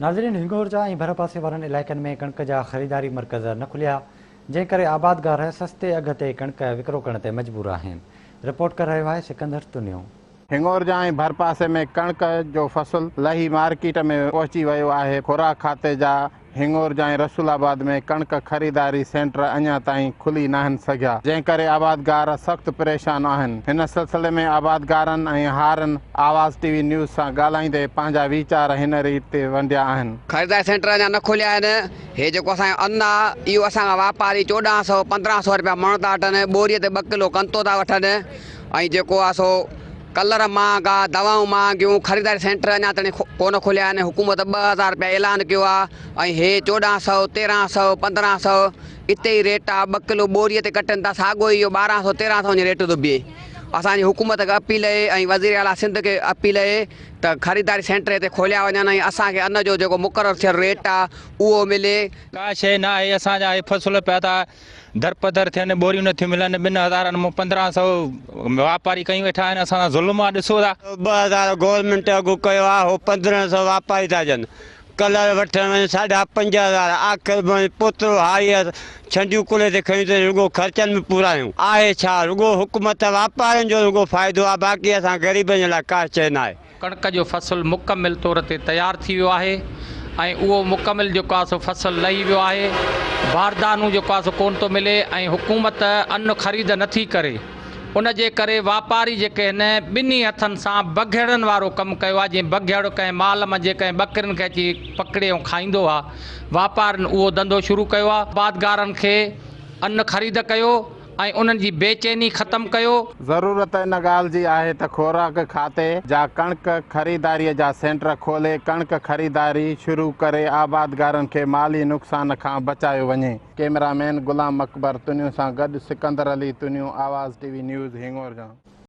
ناظرين هنگورجا ۽ ڀرپاسي وارن علائقن ۾ ڪڻڪ جا خريداري مرڪز نه کليا جنهن ڪري آبادگار سستي اگهه تي ڪڻڪ وڪرو ڪرڻ تي مجبور آهن رپورٽ ڪري رهيو آهي سڪندر تنيو. هنگورجا ۽ ڀرپاسي ۾ ڪڻڪ جو فصل لهي مارڪيٽ ۾ پهچي ويو آهي خوراڪ کاتي جا هنڱورجا ۽ رسول آباد ۾ ڪڻڪ خريداري سينٽر اڃا تائين کلي ناهن سگهيا، جنهن ڪري آبادگار سخت پريشان آهن. هن سلسلي ۾ آبادگارن ۽ هارين آواز ٽي وي نيوز سان ڳالهائيندي پنهنجا ويچار هن ريت ونڊيا آهن. خريداري سينٽر اڃا نه کليا آهن، هي جيڪو اسان جو ان آ اهو اسان کان واپاري 14 سئو 15 سئو رپيا مڻ ٿا وٺن، ٻوري تي ٻه ڪلو ڪنتو ٿا وٺن ۽ جيڪو آ سو ڪلر مهانگا، دوائون مهانگيون، خريداري سينٽر اڃا تائين ڪونه کليا آهن، حڪومت 2000 رپيا اعلان ڪيو آهي ۽ هي 14 سئو، 13 سئو، 15 سئو اتي ئي ريٽ آهي، ٻه ڪلو ٻوري تي ڪٽن ٿا ساڳو ئي اهو 12 سئو 13 سئو وڃي ريٽ ٿو بيهي. اسان جي حڪومت کي اپيل اهي ۽ وزير اعليٰ سنڌ کي اپيل اهي ته خريداري سينٽر هتي کوليا وڃن ۽ اسان کي ان جو جيڪو مقرر ٿيل ريٽ آهي اهو ملي. ڪا شيء نه آهي، اسان جا هي فصل پيا ٿا درپدر ٿين، ٻوريون نٿيون ملن، ٻن هزارن مون 15 سئو واپاري ڪيون ويٺا آهن، اسان سان ظلم آ ڏسو ٿا. 2000 گورنمينٽ اگهه ڪيو آ، هو 15 سئو واپاري ٿا ڏين، ڪلر وٺڻ وڃ ساڍا پنج هزار، آخر منهنجو پوترو هاري ڇنڊيون ڪلهي تي کنيون اٿس، رڳو خرچن ۾ پورايون. آهي ڇا، رڳو حڪومت واپارين جو رڳو فائدو آ، باقي اسان غريبن جي لاء ڪا شيء ناهي. ڪڻڪ جو فصل مڪمل طور تي تيار ٿي ويو آهي ۽ اهو مڪمل جيڪو آهي سو فصل لهي ويو آهي، باردانو جيڪو آهي سو ڪونه ٿو ملي ۽ حڪومت ان خريد نه ٿي ڪري ان جي ڪري واپاري جيڪي هن ٻنهي هٿن سان بگهڙن وارو ڪم ڪيو آهي جيئن بگهڙ ڪنهن مال منجهه ڪنهن ٻڪرين کي اچي پڪڙي ۽ کائيندو آهي واپارين اهو ڌنڌو شروع ڪيو آهي آبادگارن کي ان خريد ڪيو ۽ انهن جي بي چيني ختم ڪيو. ضرورت ان ڳالهه جي آهي ته خوراڪ کاتي جا ڪڻڪ خريداري جا سينٽر کولي ڪڻڪ خريداري شروع ڪري آبادگارن کي مالي نقصان کان بچايو وڃي. ڪئميرا مين غلام اڪبر تنيو سان گڏ Sikandar Ali Tunio, Awaz T V news, Hingorja.